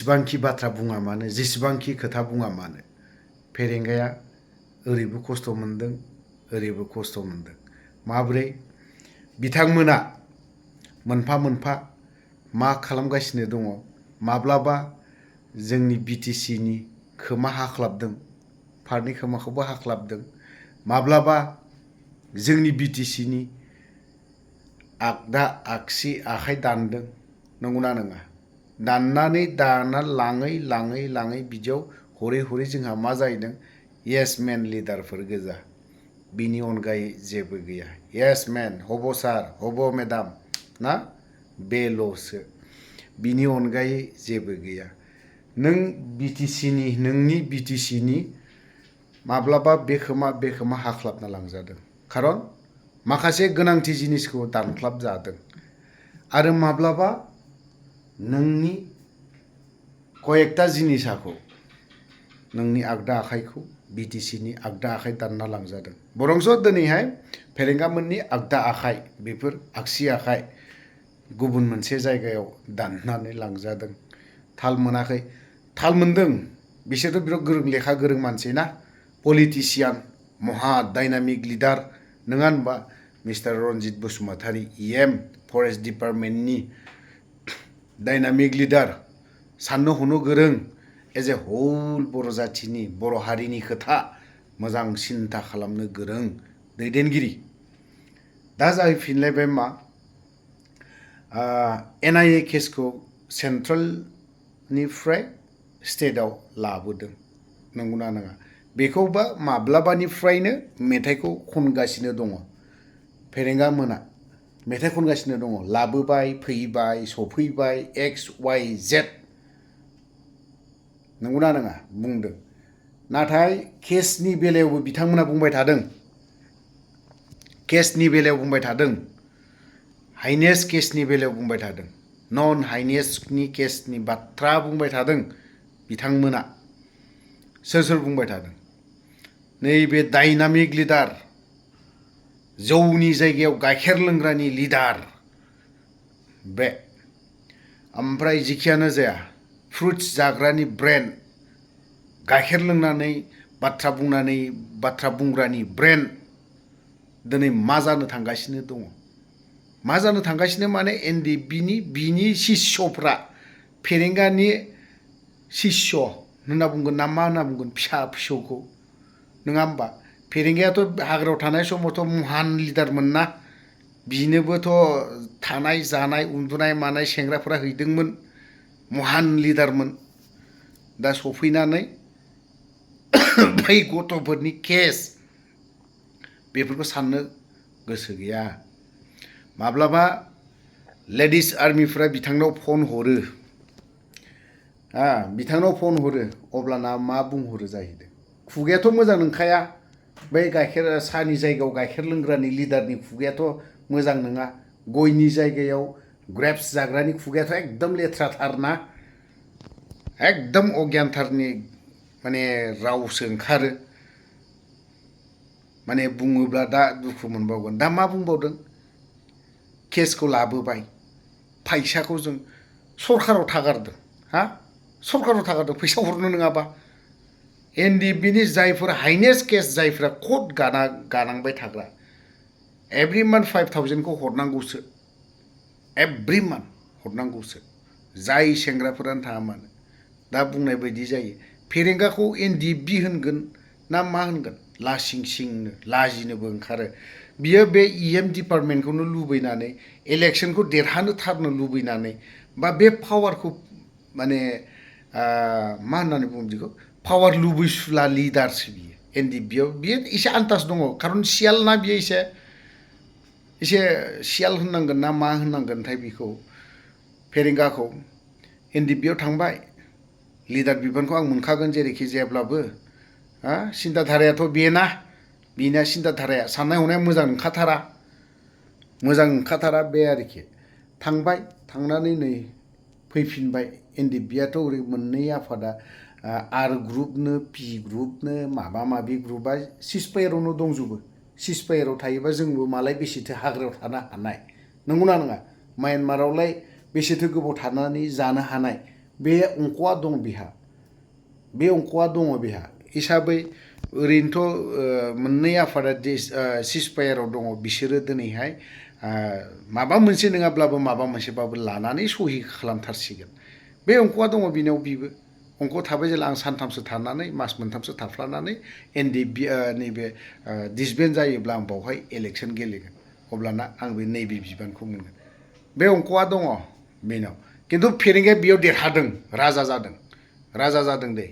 जेसेबांखि बाथ्रा बुङा मानो जेसेबांखि खोथा बुङा मानो फेरेंगाया ओरैबो खस्थ' मोनदों ओरैबो खस्थ' मोनदों। माब्रै बिथांमोना मोनफा मोनफा मा खालामगासिनो दङ माब्लाबा जोंनि बिटिसिनि खोमा हाख्लाबदों फारनै खोमाखौबो हाख्लाबदों माब्लाबा जोंनि बिटिसिनि आगदा आगसि आखाइ दानदों नंगौना नङा दाननानै दाना लाङै लाङै लाङै बिदियाव हरै हरै जोंहा मा जाहैदों येस मेन लिडारफोर गोजा बिनि अनगायै जेबो गैया येस मेन हब सार हब मेडाम ना बेल'सो बिनि अनगायै जेबो गैया। नों बिटिसिनि नोंनि बिटिसिनि माब्लाबा बे खोमा हाख्लाबना लांजादों खारन माखासे गोनांथि जिनिसखौ दानख्लाबजादों आरो माब्लाबा नोंनि कयेकटा जिनिसाखौ नोंनि आगदा आखाइखौ बिटिसिनि आगदा आखाइ दानना लांजादों बरंस दिनैहाय फेरेंगामोननि आगदा आखाइ बेफोर आगसि आखाइ गुबुन मोनसे जायगायाव दाननानै लांजादों थाल मोनाखै थाल मोनदों बिसोरथ' बिराद गोरों लेखा गोरों मानसि ना पलिटिसियान महा डाइनामिक लिडार नङा होनबा mister Ranjit Basumatary EM forest डिपार्टमेन्टनि डाइनामिक लिडार साननो हनो गोरों एज ए हल बर' जाथिनि बर' हारिनि खोथा मोजां सिन्था खालामनो गोरों दैदेनगिरि दा जाहैफिनलायबाय मा NIA केसखौ सेन्ट्रेलनिफ्राय स्टेटआव लाबोदों नंगौना नङा बेखौबा माब्लाबानिफ्रायनो मेथाइखौ खनगासिनो दङ फेरेंगा मोना मेथाइ खनगासिनो दङ लाबोबाय फैबाय सफैबाय XYZ नंगौना नङा बुंदों नाथाय केसनि बेलायावबो बिथांमोना बुंबाय थादों केसनि बेलायाव बुंबाय थादों हाइनेस केसनि बेलायाव बुंबाय थादों नन हाइनेसनि केसनि बाथ्रा बुंबाय थादों बिथांमोना सोर बुंबाय थादों नैबे डाइनामिक लिडार जौनि जायगायाव गाइखेर लोंग्रानि लिडार बे ओमफ्राय जिखियानो जाया फ्रुट्स जाग्रानि ब्रेन गाइखेर लोंनानै बाथ्रा बुंग्रानि ब्रेन दिनै मा जानो थांगासिनो दङ मा जानो थांगासिनो माने NDBनि बिनि शिष्यफ्रा फेरेंगानि शिष्य होनना बुंगोन ना मा होनना बुंगोन फिसा फिसौखौ नङा होमबा फेरेंगायाथ' हाग्रायाव थानाय समावथ' महान लिडारमोन ना बिनोबोथ' थानाय जानाय उन्दुनाय मानाय सेंग्राफोरा हैदोंमोन महान लिडारमोन दा सफैनानै बै गथ'फोरनि केस बेफोरखौ साननो गोसो गैया माब्लाबा लेडिस आर्मिफ्रा बिथांनाव फन हरो बिथांनाव फन हरो अब्लाना मा बुंहरो जाहैदों खुगायाथ' मोजां नंखाया बै गाइखेर साहानि जायगायाव गाइखेर लोंग्रानि लिडारनि खुगायाथ' मोजां नङा गयनि जायगायाव ग्रेप्स जाग्रानि खुगायाथ' एकदम लेथ्राथार ना एकदम अगियानथारनि माने रावसो ओंखारो माने बुङोब्ला दा दुखु मोनबावगोन दा मा बुंबावदों केसखौ लाबोबाय फैसाखौ जों सरखाराव थागारदों सरखाराव थागारदों फैसा हरनो नङाबा NDBनि जायफोर हाइनेस केस जायफ्रा कट गानांबाय थाग्रा एभ्रि मान्थ 5,000खौ हरनांगौसो एभ्रि मान्थ हरनांगौसो जाय सेंग्राफोरानो थाङा मानो दा बुंनाय बायदि जायो फेरेंगाखौ NDB होनगोन ना मा होनगोन लासिं सिंनो लाजिनोबो ओंखारो बियो बे EM डिपार्टमेन्टखौनो लुबैनानै इलेक्सनखौ देरहानोथारनो लुबैनानै बा बे पावारखौ माने मा होननानै बुङो बिदिखौ पावार लुबैसुला लिडारसो बियो NDBआव बियो एसे आन्दाज दङ खारन सियाल ना बियो एसे सियाल होननांगोन ना मा होननांगोनथाय बेखौ फेरेंगाखौ NDBआव थांबाय लिडार बिबानखौ आं मोनखागोन जेरैखि जायाब्लाबो सिन्थाधारायाथ' बेना सिन्थाधाराया साननाय हनाया मोजां नंखाथारा बे आरोखि थांबाय थांनानै नै फैफिनबाय NDBआथ' ओरै मोननै आफादा R ग्रुपनो P ग्रुपनो माबा माबि ग्रुपआ सिजफायारावनो दंजोबो सिजफायाराव थायोबा जोंबो मालाय बेसेथो हाग्रायाव थानो हानाय नंगौना नङा म्यानमारावलाय बेसेथो गोबाव थानानै जानो हानाय बे अंकआ दं बिहा बे अंकआ दङ बिहा हिसाबै ओरैनोथ' मोननै आफादा सिजफायाराव दङ बिसोरो दिनैहाय माबा मोनसे नङाब्लाबो माबा मोनसेबाबो लानानै सहि खालामथारसिगोन बे अंकआ दङ बिनाव बिबो अंक थाबाय जेला आं सानथामसो थानानै मास मोनथामसो थाफ्लानानै एनडिएफबि नैबे डिसबेन्ड जायोब्ला आं बावहाय इलेक्सन गेलेगोन अब्लाना आं बे नैबे बिबानखौ मोनगोन बे अंकआ दङ बेनाव खिन्थु फेरेंगाया बेयाव देरहादों राजा जादों दे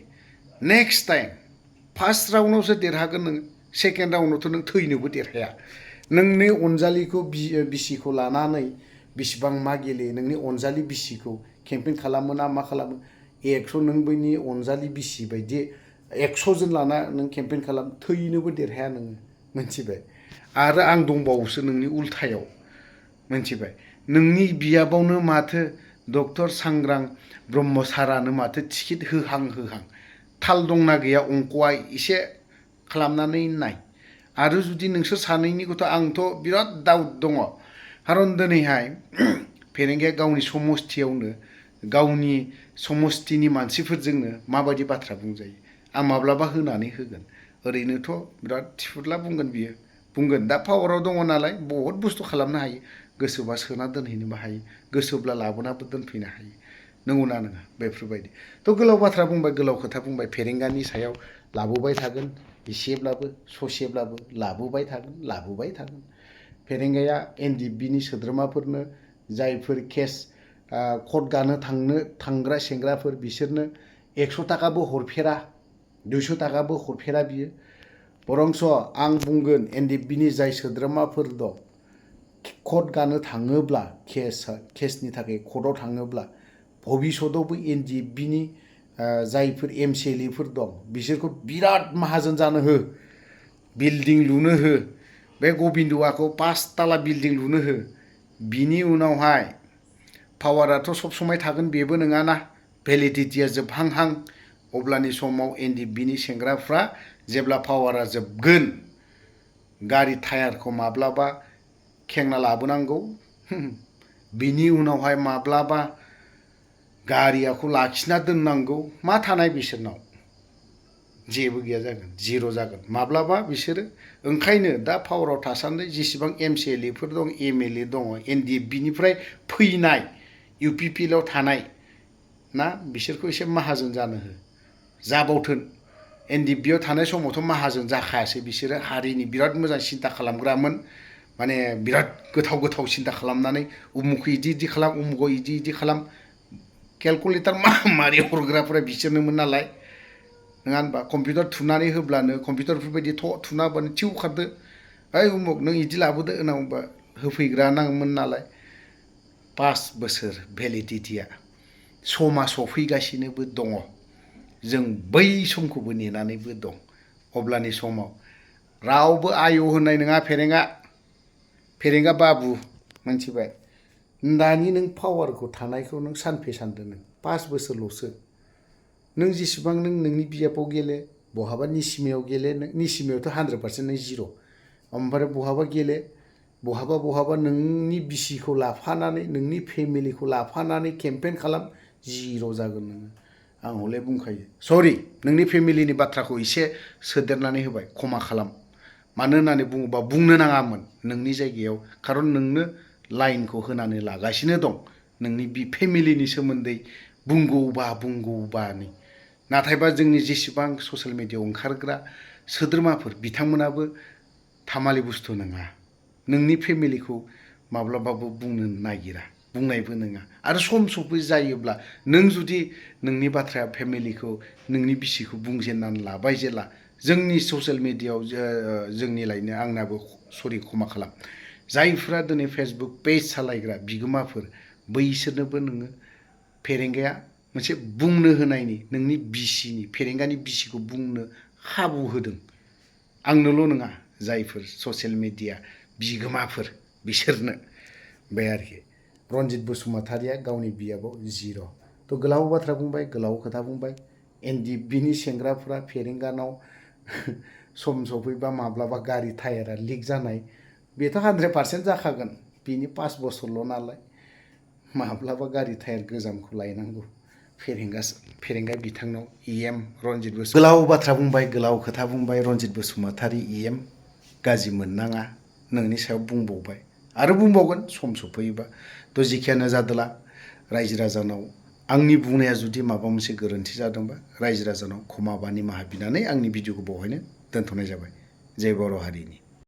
नेक्स्ट टाइम फार्स्ट राउन्डआवसो देरहागोन नोङो सेकेन्ड राउन्डआवथ' नों थैनोबो देरहाया नोंनि अनजालिखौ बिसिखौ लानानै बिसिबां मा गेलेयो नोंनि अनजालि बिसिखौ केम्पेइन खालामो ना मा खालामो 100 नों बैनि अनजालि बिसि बायदि 100 जन लाना नों केम्पेइन खालाम थैनोबो देरहाया नोङो मोनथिबाय आरो आं दंबावोसो नोंनि उल्थायाव मोनथिबाय नोंनि बियाबावनो माथो डक्टर सांग्रां ब्रह्म सारानो माथो टिकेट होहां थाल दंना गैया अंकआ एसे खालामनानै नाय आरो जुदि नोंसोर सानैनिखौथ' आंथ' बिराद डाउट दङ खारन दिनैहाय फेरेंगाया गावनि समस्थियावनो गावनि समस्थिनि मानसिफोरजोंनो माबायदि बाथ्रा बुंजायो आं माब्लाबा होनानै होगोन ओरैनोथ' बिराद थिफुदला बुंगोन बियो बुंगोन दा पावाराव दङ नालाय बहुद बुस्थु खालामनो हायो गोसोबा सोना दोनहैनोबो हायो गोसोब्ला लाबोनाबो दोनफैनो हायो नंगौना नङा बेफोरबायदि थ' गोलाव बाथ्रा बुंबाय गोलाव खोथा बुंबाय फेरेंगानि सायाव लाबोबाय थागोन एसेब्लाबो ससेब्लाबो लाबोबाय थागोन फेरेंगाया एनडिएफबिनि सोद्रोमाफोरनो जायफोर केस कर्ट गानो थांग्रा सेंग्राफोर बिसोरनो 100 थाखाबो हरफेरा 200 थाखाबो हरफेरा बियो बरंस आं बुंगोन एनडिएफबिनि जाय सोद्रोमाफोर दं कर्ट गानो थाङोब्ला केसनि थाखाय कर्टआव थाङोब्ला भबिष्यतआवबो एनडिएफबिनि जायफोर एमसिएलएफोर दं बिसोरखौ बिराद माहाजोन जानो हो बिल्डिं लुनो हो बे गबिन्दुवाखौ 5 ताला बिल्डिं लुनो हो बिनि उनावहाय पावाराथ' सब समय थागोन बेबो नङाना भेलिडिटिया जोबहांहां अब्लानि समाव एनडिएफबिनि सेंग्राफ्रा जेब्ला पावारा जोबगोन गारि टायारखौ माब्लाबा खेंना लाबोनांगौ बिनि उनावहाय माब्लाबा गारियाखौ लाखिना दोननांगौ मा थानाय बिसोरनाव जेबो गैया जागोन जिर' जागोन माब्लाबा बिसोरो ओंखायनो दा पावाराव थासान्दि जेसेबां एमसिएलएफोर दं एमएलए दङ एनडिएफबिनिफ्राय फैनाय इउपिपिएलआव थानाय ना बिसोरखौ एसे माहाजोन जानो हो जाबावथोन एनडिएफबियाव थानाय समावथ' माहाजोन जाखायासै बिसोरो हारिनि बिराद मोजां सिन्था खालामग्रामोन माने बिराद गोथाव सिन्था खालामनानै उमुखौ इदि खालाम उमुखौ इदि खालाम केलकुलेटार मारै हरग्राफोरा बिसोरनोमोन नालाय नङा होनबा कम्पिउटार थुनानै होब्लानो कम्पिउटारफोरबायदि थुना होबानो थिउ खारदो ओइ उमुक नों इदि लाबोदो होनना होफैग्रा नाङोमोन नालाय 5 बोसोर भेलिडिटिया समा सफैगासिनोबो दङ जों बै समखौबो नेनानैबो दं अब्लानि समाव रावबो आय' होननाय नङा फेरेंगा बाबु मोनथिबाय दानि नों पावारखौ थानायखौ नों सानफे सानदो नों 5 बोसोरल'सो नों जेसेबां नोंनि बियाबाव गेले बहाबा निसिमायाव गेले निसिमायावथ' 100% नों जिर' ओमफ्राय बहाबा गेले बहाबा नोंनि बिसिखौ लाफानानै नोंनि फेमिलिखौ लाफानानै केम्पेइन खालाम जिर' जागोन नोङो आं हले बुंखायो सरि नोंनि फेमिलिनि बाथ्राखौ एसे सोदेरनानै होबाय क्षमा खालाम मानो होननानै बुङोबा बुंनो नाङामोन नोंनि जायगायाव खारन नोंनो लाइनखौ होनानै लागासिनो दं नोंनि फेमिलिनि सोमोन्दै बुंगौबानि नाथायबा जोंनि जेसेबां ससियेल मिडियायाव ओंखारग्रा सोद्रोमाफोर बिथांमोनाबो थामालि बुस्थु नङा नोंनि फेमिलिखौ माब्लाबाबो बुंनो नागिरा बुंनायबो नङा आरो सम सफै जायोब्ला नों जुदि नोंनि बाथ्राया फेमिलिखौ नोंनि बिसिखौ बुंजेननानै लाबाय जेला जोंनि ससियेल मिडियायाव जोंनि लायनो आंनाबो सरि क्षमा खालाम जायफ्रा दिनै फेसबुक पेज सालायग्रा बिगोमाफोर बैसोरनोबो नोङो फेरेंगाया मोनसे बुंनो होनायनि नोंनि बिसिनि फेरेंगानि बिसिखौ बुंनो खाबु होदों आंनोल' नङा जायफोर ससियेल मिडिया बिगोमाफोर बिसोरनो बे आरोखि रनजित बसुमतारिया गावनि बियाबाव जिर' थ' गोलाव बाथ्रा बुंबाय गोलाव खोथा बुंबाय एनडिएफबिनि सेंग्राफ्रा फेरेंगानाव सम सफैबा माब्लाबा गारि टायारा लिक जानाय बेथ' 100% जाखागोन बिनि 5 बोसोरल' नालाय माब्लाबा गारि टायार गोजामखौ लायनांगौ फेरेंगा बिथांनाव EM रनजित बसुमतारी गोलाव बाथ्रा बुंबाय, गोलाव खोथा बुंबाय रनजित बसुमतारी EM गाज्रि मोननाङा नोंनि सायाव बुंबावबाय आरो बुंबावगोन सम सफैयोबा। थ' जिखियानो जादोला रायजो राजानाव आंनि बुंनाया जुदि माबा मोनसे गोरोन्थि जादोंबा रायजो राजानाव क्षमा बा निमाहा बिनानै आंनि भिडिअखौ बावहायनो दोनथ'नाय जाबाय। जय बर' हारिनि।